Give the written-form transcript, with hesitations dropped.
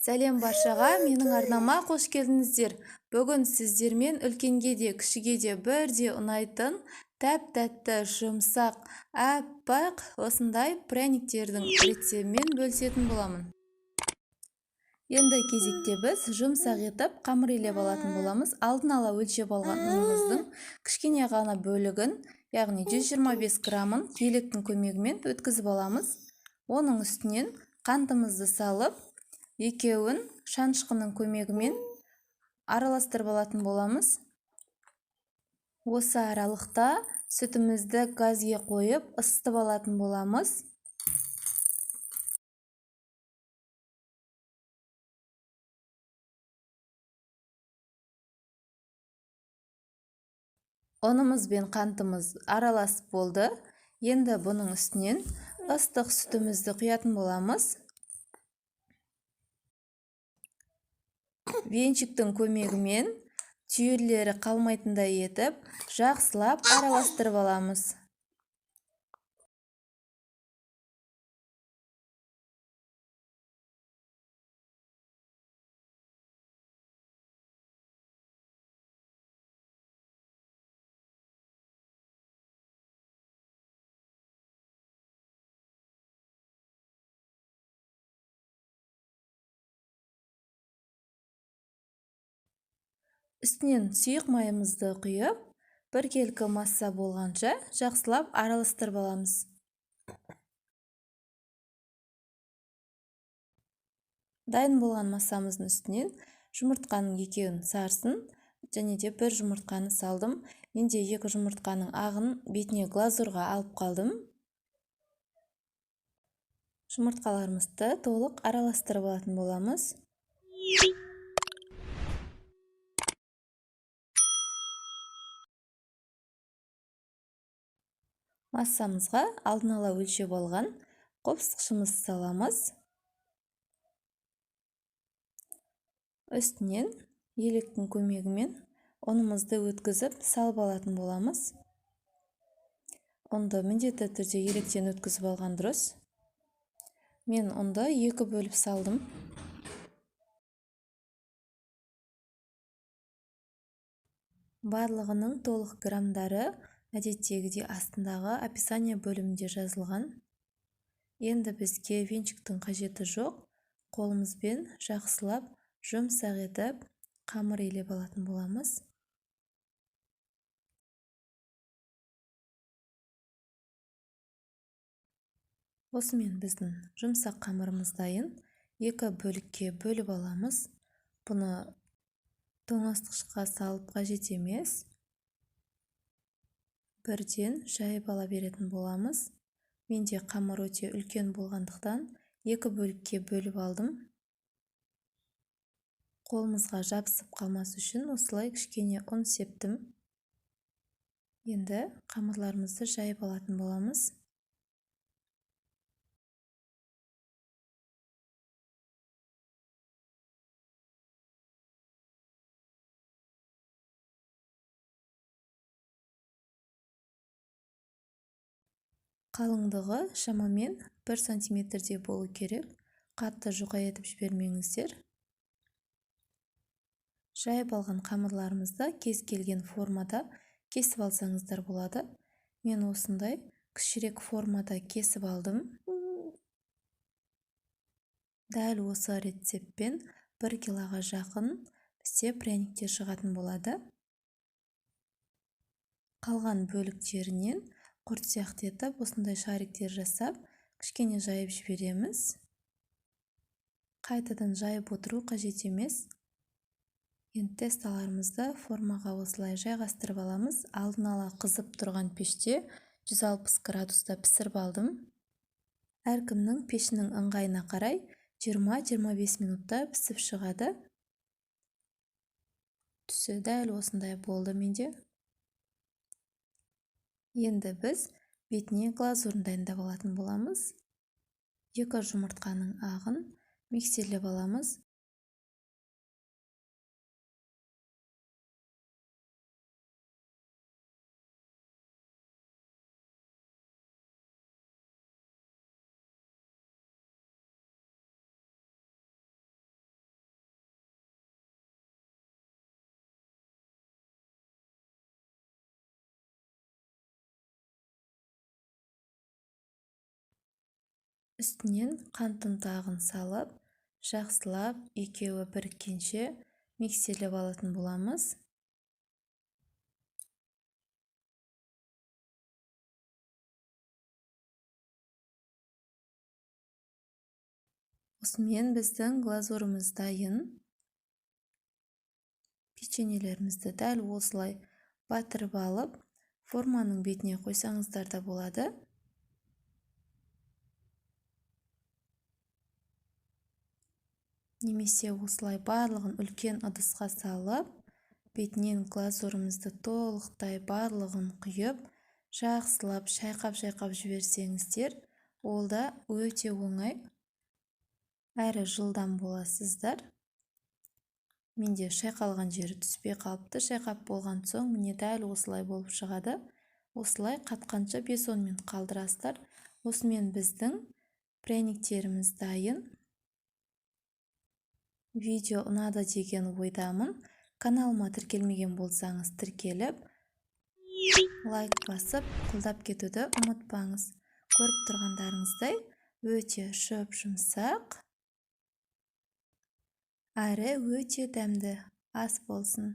Сәлем баршаға, менің арнама қош келдіңіздер. Бүгін сіздермен үлкенге де, кішіге де бірдей ұнайтын тәп-тәтті, жұмсақ, әппақ осындай пряниктердің рецептімен бөлісетін боламын. Енді кезекте біз жұмсақ етіп қамыр илеп алатын боламыз. Алдын ала өлшеп алған ұнымыздың кішкене ғана бөлігін, яғни 125 граммын електің көмегімен өткізіп аламыз. Оның үстінен қантымызды салып, екеуін шанышқының көмегімен араластырып алатын боламыз. Осы аралықта сүтімізді газге қойып, ысытып алатын боламыз. Ұнымыз бен қантымыз араласып болды. Енді бұның үстінен ыстық сүтімізді құятын боламыз. Венчиктің көмегімен түйірлері қалмайтындай етіп, жақсылап араластырып аламыз. Үстінен сұйық майымызды құйып, біркелкі масса болғанша жақсылап араластырып аламыз. Дайын болған массамыздың үстінен жұмыртқаның екеуін сарысын және де бір жұмыртқаны салдым. Менде екі жұмыртқаның ағын бетіне глазурға алып қалдым. Жұмыртқаларымызды толық араластырып алатын боламыз. Массамызға алдын ала өлшеп алған қопсықшымызды саламыз. Үстінен електің көмегімен ұнымызды өткізіп салып алатын боламыз. Ұнды міндетті түрде електен өткізіп алған дұрыс. Мен ұнды екі бөліп салдым. Барлығының толық грамдары әдеттегідей астындағы описание бөлімінде жазылған. Енді бізге венчиктің қажеті жоқ. Қолымызбен жақсылап жұмсақ етіп қамыр илеп алатын боламыз. Осымен біздің жұмсақ қамырымыз дайын. Екі бөлікке бөліп аламыз. Бұны тоңазытқышқа салып қажет емес. Бірден жайып ала беретін боламыз. Менде қамыр өте үлкен болғандықтан екі бөлікке бөліп алдым. Қолымызға жабысып қалмас үшін осылай кішкене ұн септім. Енді қамырларымызды жайып алатын боламыз. Қалыңдығы шамамен 1 сантиметрдей болу керек. Қатты жұқа етіп жібермеңіздер. Жайып алған қамырларымызды кез келген формада кесіп алсаңыздар болады. Мен осындай кішірек формада кесіп алдым. Дәл осы рецептпен 1 килоға жақын бізде пряниктер шығатын болады. Қалған бөліктерінен құрт сияқты етіп осындай шариктер жасап, кішкене жайып жібереміз. Қайтадан жайып отыру қажет емес. Енді тесталарымызды формаға осылай жайғастырып аламыз. Алдын ала қызып тұрған пеште 160 градуста пісіріп алдым. Әркімнің пешінің ыңғайына қарай 20-25 минутта пісіп шығады. Түсі дәл осындай болды менде. Енді біз бетіне глазурын дайындап алатын боламыз. Екі жұмыртқаның ағын миксерлеп аламыз. Үстінен қант ұнтағын салып, жақсылап екеуі біріккенше миксерлеп алатын боламыз. Осымен біздің глазурымыз дайын. Печеньелерімізді дәл осылай батырып алып, форманың бетіне қойсаңыздар да болады. Немесе осылай барлығын үлкен ыдысқа салып, бетінен глазурымызды толықтай барлығын құйып, жақсылап шайқап-шайқап жіберсеңіздер, ол да өте оңай, әрі жылдам боласыздар. Менде шайқалған жері түспей қалыпты. Шайқап болған соң міне дәл осылай болып шығады. Осылай қатқанша 5-10 минут қалдырасыздар. Осымен біздің пряниктеріміз дайын. Видео ұнады деген ойдамын. Каналыма тіркелмеген болсаңыз тіркеліп, лайк басып, қолдап кетуді ұмытпаңыз. Көріп тұрғандарыңыздай өте жұп-жұмсақ, әрі өте дәмді ас болсын.